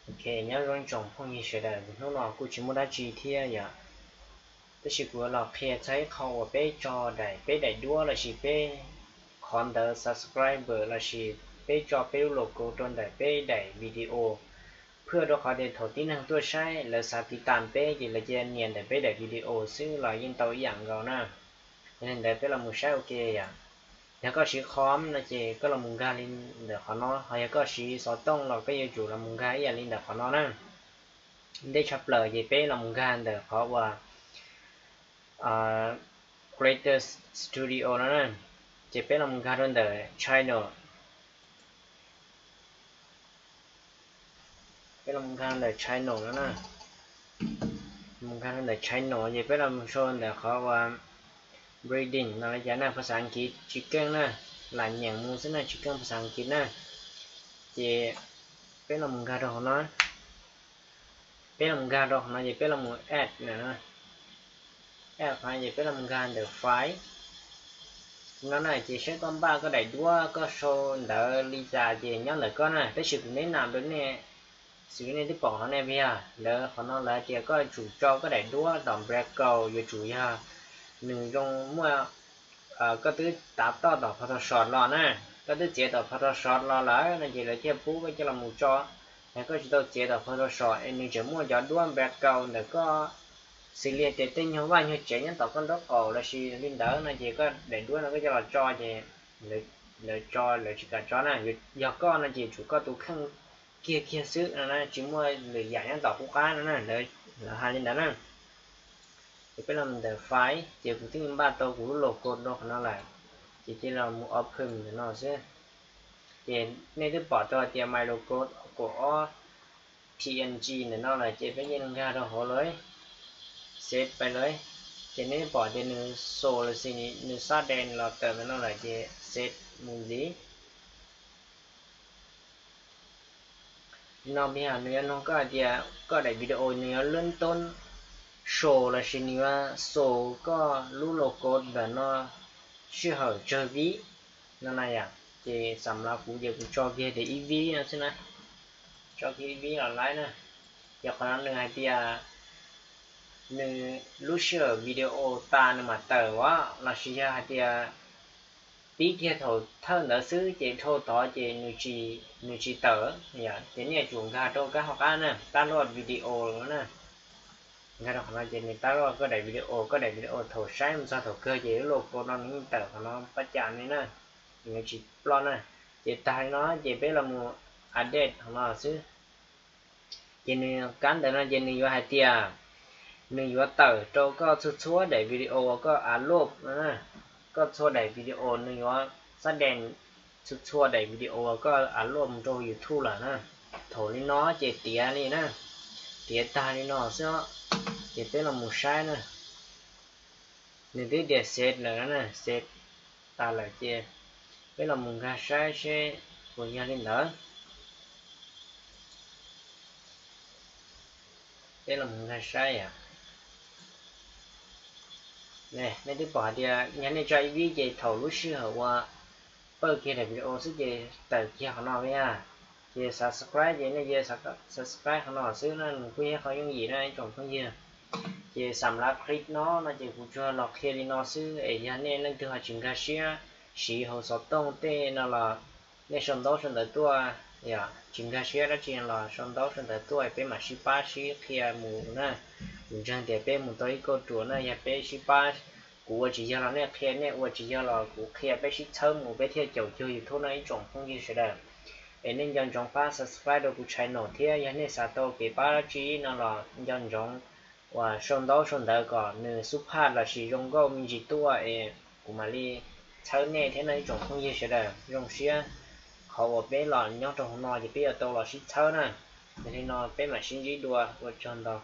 Ok, nyob zoo tsoom phooj ywg sawv daws, hnub no kuj tsis muaj dab tsi thiab yom. Tab sis kuv yuav los qhia txog ib qho uas peb tso daim, peb daim duab lossis peb qhov ntawd subscriber lossis peb tso peb lub logo rau ntawm peb daim video, phwj rau qhov tias thaum tib neeg tuaj saib lawv xav tiv tas peb ces lawv cia nias ntawm peb daim video xwb los yeej tau ib yam nkaus na. Yog li ntawd peb los mus saib ua ke yom. Yog koj siv Chrome no ces koj los mus nkag li ntawm qhov no, ho yog koj siv xov tooj los koj yuav tsum los mus nkag ib yam li ntawm qhov no na. Ntej tshaj plaws ces peb los mus nkag ntawm qhov uas Creator Studio no na, ces peb los mus nkag rau ntawm channel. Peb los nkag ntawm channel no na. Mus nkag rau ntawm channel ces peb los mus sau ntawm qhov uas breeding no li cas na, phas xas Askiv tsis keej na, lam nyeem mus xwb na, tsis keej phas xas Askiv na. Ces peb los mus nkag rau hauv no, peb los nkag rau hauv no ces peb los mus add no, add qhov no ces peb los nkag ntawm file no na, ces saib koj npaj koj daim duab koj sau ntawv li cas ces nyob ntawm koj na, tab sis kuv neb nam rau nej, xws li nej twb pom qhov nej yog lawv qhov no lawv hais tias koj yuav tsum tso koj daim duab tom background yuav tsum yog nws zoo muaj, koj twb tav toj tom Photoshop los na, koj twb txiav tom Photoshop los lawm no ces lawv thiaj pub koj coj los mus tso. Yog koj tsis tau txiav tom Photoshop es nws tseem muaj cov duab background ntawm koj, xws li tias tej nyuag vaj nyuag tsev nyob tom koj nraub qaum lossis li ntawd no ces koj daim duab no koj coj los tso ces lawv tso, lawv tsis kam tso na. Yog koj no ces tsum koj tus kheej kiag kiag xwb no na, tsis muaj lwm yam nyob tom qub qab no na, lawv hais li ntawd na. Ces peb los ntawm file ces kuv twb npaj tau kuv lub logo rau qhov no lawm, ces cia los mus open ntawm no xwb. Ces nej twb pom tau hais tias my logo kaum ob P N G ntawm no lawm ces peb yeej nkag rau hauv lawm, save pais lawm. Ces nej pom tias nws xus lossis nws xab dees los tawm ntawm no lawm ces save mus ntxiv. No peb yog nws yuav nug koj hais tias koj daim video nws yuav lub toob xus lossis nws yuav xus koj lub logo ntawm no sij hawm tsawg vib no na yom. Ces xam lav kuv ces kuv tso kiag tias ib vib no xwb na, tso kiag ib vib los laib na. Ces qhov no nws hais tias nws lub sij hawm video tas nws mam tawm as, lossis yog hais tias pib kiag thaum thawj ntawd xwb ces dhau tod ces nws tsis tawm. Ces nej yuav tsum nkag rau kab hauv qab na, tab luaj video na. Nkag rau qhov no ces nws tab luaj koj daim video, koj daim video thaum saib mus txog thaum kawg ces lub logo no nws yeej tawm qhov no pab cam li na, nws yuav tsis ploj na. Ces tag li no ces peb los mus update qhov no xwb. Ces nws kab ntawm no ces nws yuav hais tias nws yuav tawm rau koj txhua txhua daim video uas koj upload no na. Koj txhua daim video nws yuav xab dees txhua txhua daim video uas koj upload mus rau YouTube lawm na. Thaum li no ces tiav li na, tiav tag li no xwb. Ces peb los mus saib na, nws twb tias save lawm na, save tas lawm ces peb los mus nkag saib seb puas yog li ntawd. Peb los mus nkag saib yom. Nej twb pom hais tias yog nej tso ib vib ces thaum lub sij hawm uas pawj kiag daim video xwb ces tawm kiag qhov no na. Ces subscribe ces nej cia subscribe qhov no xwb na, nws kuj yog qhov yooj yim na ib tsoom phooj ywg. Ces xam lav click no no ces kuv tsuas los qhia li no xwb es yog nej leej twg ho tsis nkag siab siv hauv xov tooj tej no los nej sau ntaub sau ntawv tuaj, yog tsis nkag siab dab tsi los sau ntaub sau ntawv tuaj peb mam sib pab sib qhia mus na. Kuv ntseeg tias peb mus tau ib kauj ruam na, yog peb sib pab, kuv ua tsis yog los nej qhia, nej ua tsis yog los kuv qhia, peb sib txhawb mus peb thiaj caum cuag YouTube no ib tsoom phooj ywg sawv daws. Es nej nco ntsoov pab subscribe rau kuv channel thiab yog nej xav tau kev pab dab tsi no los nco ntsoov uas sau ntaub sau ntawv kom nws xub phaj lossis zoo nkauj me ntsis tuaj es kuv mam li txhawb nej thiab no ib tsoom phooj ywg sawv daws. Zoo siab qhov uas peb los nyob rau hauv no ces peb yuav tau los sib txhawb na. Yog li no peb mam sib ntsib dua, ua tsaug ntau.